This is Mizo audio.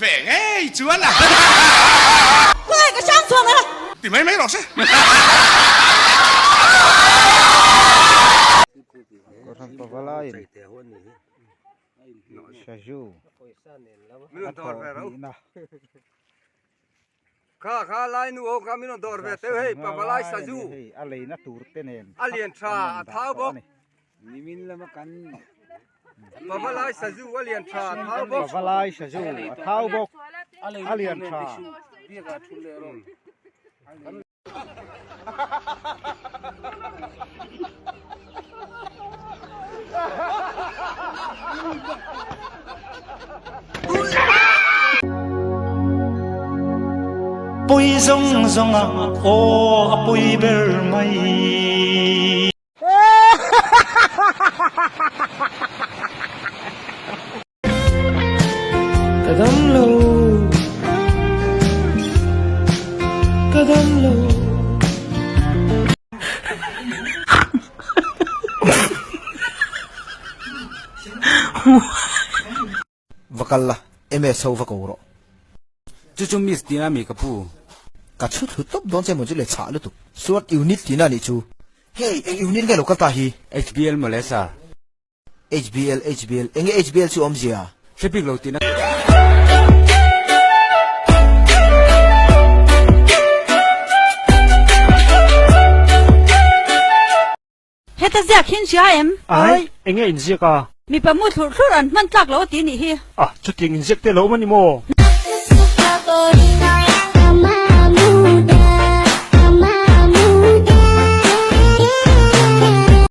Ve ngei chuan a. Ti mai mai rawh se. Kohhran pavalaiin Sazu a thawh hnihna. Kha kha lai nu ho kha min rawn dawr ve teuh hei pavalai sazu Hei a leina tur te nen a lian tha a thau bawk. Nimin lama kan Pavalai sazu a lian tha a thau bawk. Pavalai sazu a thau bawk a lian tha. Pui zawng zawng a aw a pui ber mai. Ka dam lo Ka dam lo Va kal la, MS ho va ko rawh. Chu chu miss tina mi ka pu. Ka chhu thlu tawp dawn che maw chu le chhah lutuk. Suat unit tina nih chu. Hei eng unit nge lo kal ta hi? HBL mawle sir. HBL HBL enge HBL chu awmzia? Hre bik lo tina. Heta ziak hi an hria em? Ai, enge in ziak a? Mipa mu thlurh thlurh an hman tlak lo a ti nih hi. Ah, chutiang in ziak te lo awm a ni maw?